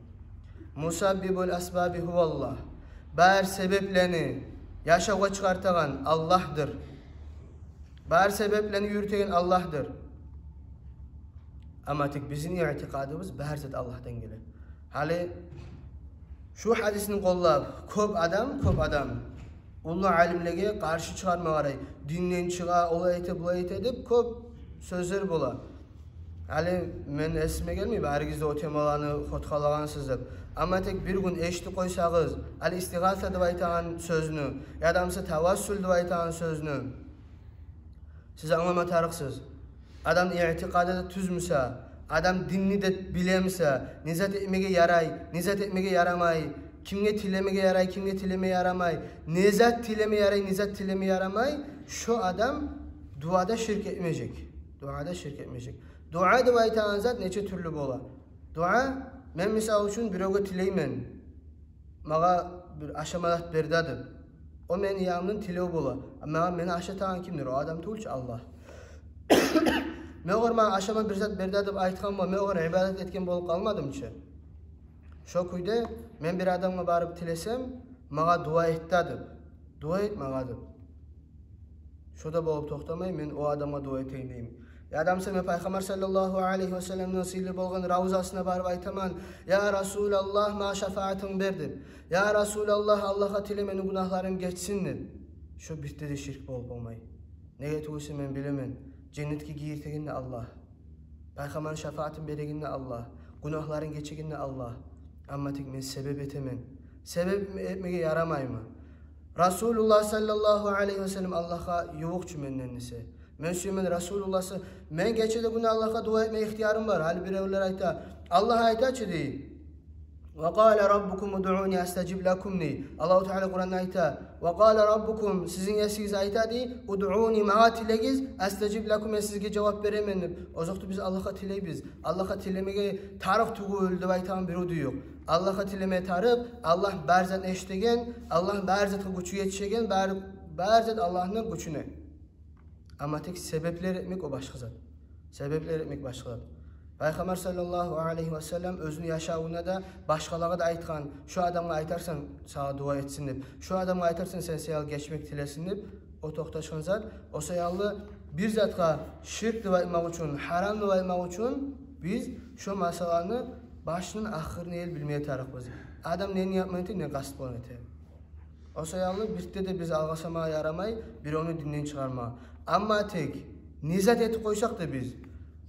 Мусаббибул асбаби гьуваллагь. Бар себеплени яшавгъа чыгъартагъан Аллагьдыр. Бар себеплени юрютеген Аллагьдыр. Амма тек бизин иътикъадыбыз, бар зат Аллагьдан геле. Гьали шу гьадисни къоллап, кёп адам, кёп адам уллу алимлеге къаршы чыгъарма къарай, динден чыгъа, олай эте, булай эте деп кёп сёзлер бола. Гьали мен эсиме гелмей, баригиз де о темаланы хотхалагъансыз деп. Амма тек бир гюн эшитип къойсагъыз, гьали истигъаса деп айтагъан сёзню, яда буса тавассул деп айтагъан сёзню, сиз англама тарыкъсыз. Адамны иътикъады да тюз буса, адам динни де биле буса, не зат этмеге ярай, не зат этмеге ярамай, кимге тилемеге ярай, кимге тилеме ярамай, не зат тилеме ярай, не зат тилеме ярамай, шо адам дуада ширк этмежек. Дуада ширк этмежек. Дуа деп айтагъан зат нече тюрлю бола. Дуа, мен, мисал учун, биревге тилеймен, магъа бир ашама зат бер да деп. О мени янымдан тилев бола. Амма мени ашатагъан кимдир? О адам тюгюл чю, Аллагь. Мен огъар магъа ашама бир зат бер да деп айтгъан бола, мен огъар ибадат этген болуп къалмадым чы. Шо кюйде мен бир адамгъа барып тилесем, магъа дуа эт да деп, дуа эт магъа деп, шо да болуп токътамай, мен о адамгъа дуа этейим деймен. Яда буса мен Пайхаммар саллаллагьу алайгьи ва салламны сыйлы болгъан равзасына барып айтаман: «Я Расулаллагь, магъа шафаатынг бер», — деп. «Я Расулаллагь, Аллагьгъа тиле, мени гюнагьларым гечсин», — деп. Шо бирде де ширк болуп болмай. Неге тюгюл эсе, мен билемен, женнетге гийиртеген де Аллагь, Пайхаммарны шафаатын береген де Аллагь, гюнагьларын гечеген де Аллагь. Амма тек мен себеп этемен. Себеп этмеге ярамаймы? Расулуллагь саллаллагьу алайгьи ва саллам Аллагьгъа ювукъ чу менден эсе. Мен сюемен Расулуллагьны, мен гече де, гюн де Аллагьгъа дуа этме ихтиярым бар. Гьали биревлер айта, Аллагь айта чы дей: «Ва къала раббукум удъуни астажиб лакум», — дей. Аллагьу Таала Къуранда айта: «Ва къала раббукум», сизин есигиз айта дей: «Удъуни», магъа тилегиз, «астажиб лакум», мен сизге жавап беремен деп. Озокъда, биз Аллагьгъа тилейбиз. Аллагьгъа тилемеге тарыкъ тюгюл деп айтагъан бирев де ёкъ. Аллагьгъа тилеме тарыкъ. Аллагь бар затны эшитеген, Аллагь бар затгъа гючю етишеген, бар, бар зат Аллагьны гючюнде. Амма тек себеплер этмек — о башгъа зат. Себеплер этмек — башгъа зат. Пайхаммар саллаллагьу алайгьи ва саллам оьзюню яшавунда да башгъалагъа да айтгъан: «Шо адамгъа айтарсан сагъа дуа этсин», — деп. «Шо адамгъа айтарсан сен саялы гечмек тилесин», — деп. О токъташгъан зат. О саялы бир затгъа ширк деп айтмакъ учун, гьарам деп айтмакъ учун биз шо масъаланы башындан ахырына ерли билмеге тарыкъбыз. Адам нени ният булан эте, не къаст булан эте. О саялы бирде де биз алгъасамагъа ярамай биревню динден чыгъармагъа. Амма тек не зат этип къойсакъ да биз,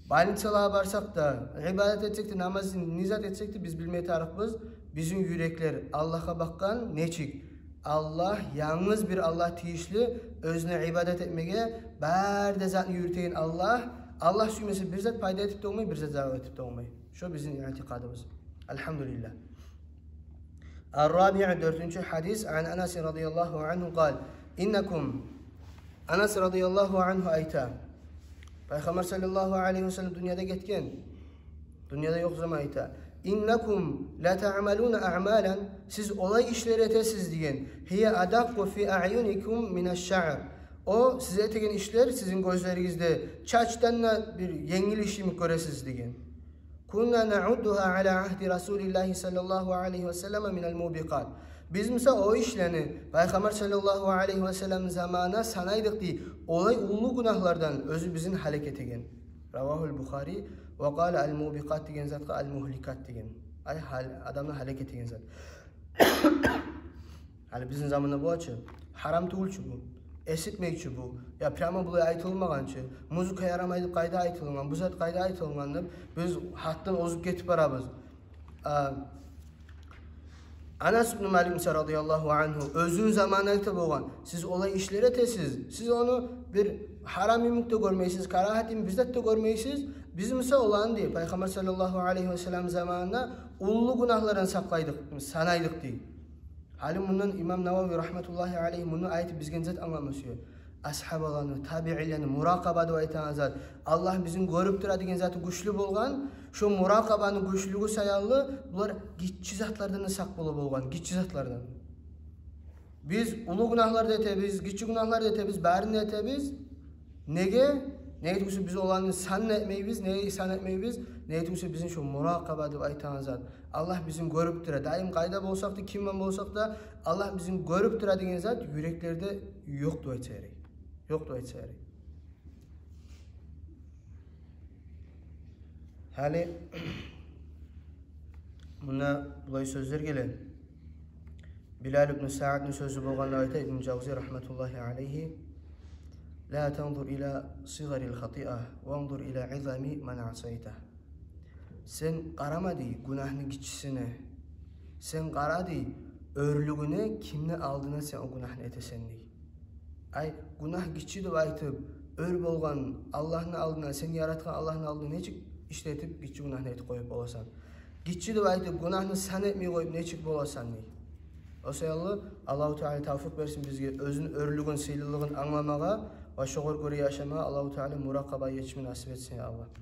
больницалагъа барсакъ да, ибадат этсек де, намаз, не зат этсек де, биз билме тарыкъбыз, бизин юреклер Аллагьгъа бакъгъан нечик. Аллагь, янгыз бир Аллагь тийишли оьзюне ибадат этмеге, бары да затны юрютеген Аллагь. Аллагь сюймесе, бир зат пайда этип де болмай, бир зат зарал этип де болмай. Шо бизин иътикъадыбыз. Альгьамдулиллагь. Ар-рабиъ, дёртюнчю гьадис, ан Анас радияллагьу ангьу къал: «Иннакум», Анас радияллагьу ангьу айта, Пайхаммар саллаллагьу алайгьи ва саллам дюньядан гетген, дюньяда ёкъ заман айта: «Иннакум латаъмалуна аъмалан», сиз олай ишлер этесиз деген, «гьия адакъкъу фи аъюникум минаш-шаър». О сиз этеген ишлер сизин гёзлеригизде чачдан да бир енгил иш йимик гёресиз деген. «Кунна наъуддугьа ала агьди Расулиллагьи саллаллагьу алайгьи ва саллама минал мубикъат». Биз, мисал, о ишлени Пайхаммар саллаллагьу алайгьи ва саллам заманына санайдыкъ дей, олай уллу гюнагьлардан оьзю бизин гьалек этеген. Равагьул Бухари. Ва къала ал-мубикъат деген затгъа ал-мугьликат деген. Ай, гьал-, адамны гьалек этеген зат. Гьали бизин заманда бола чы, гьарам тюгюл чю бу, эситмей чи бу. Я прямо булай айтылмагъан чы. Музыка ярамай деп къайда айтылынгъан, бу зат къайда айтылынгъан деп биз гьатдан озуп гетип барабыз. А, Анас ибн Малик, мисал, радияллагьу ангьу, оьзюню заманында айта болгъан: «Сиз олай ишлер этесиз, сиз ону бир гьарам йимик де гёрмейсиз, карагьат йимик бир зат да гёрмейсиз. Биз, мисал, оланы, — дей, — Пайхаммар саллаллагьу алайгьи ва саллам заманында уллу гюнагьлардан сакълайдыкъ, санайдыкъ», — дей. Гьали мундан имам Навави рагьматуллагьи алайгьи муну айтып бизге не зат англама сюе? Асгьабаланы, табиилени муракъаба деп айтагъан зат, Аллагь бизин гёрюп тура деген заты гючлю болгъан. Шо муракъабаны гючлюгю саялы булар гиччи затлардан да сакъ бола болгъан, гиччи затлардан. Биз уллу гюнагьлар да этебиз, гиччи гюнагьлар да этебиз, барын да этебиз. Неге? Неге тюгюл буса биз оланы сан этмейбиз, неге сан этмейбиз? Неге тюгюл буса бизин шо муракъаба деп айтагъан зат, Аллагь бизин гёрюп тура. Дайым къайда болсакъ да, киммен болсакъ да, Аллагь бизин гёрюп тура деген зат юреклерде ёкъ деп айтса ярай. Ёкъ деп айтса ярай. Гьали мунда булай сёзлер геле. Билал ибн Саъдны сёзю болгъанда айта Ибн Жавзи рагьматуллагьи алайгьи: «Ла танзур ила сигъарил хатиа, ванзур ила изами ман асайта». Сен къарама, дей, гюнагьны гиччисине. Сен къара, дей, оьрлюгюне, кимни алдына сен о гюнагьны этесен, дей. Ай, гюнагь гиччи деп айтып, оьр болгъан Аллагьны алдына, сени яратгъан Аллагьны алдына нечик ишлетип гиччи гюнагьны этип къоюп боласан? Гиччи деп айтып, гюнагьны сан этмей къоюп нечик боласан, дей. О саялы Аллагьу Таала тавфикъ берсин бизге оьзюню оьрлюгюн, сыйлылыгъын англамагъа ва шогъар гёре яшамагъа. Аллагьу Таала муракъаба етишме насип этсин, я Аллагь.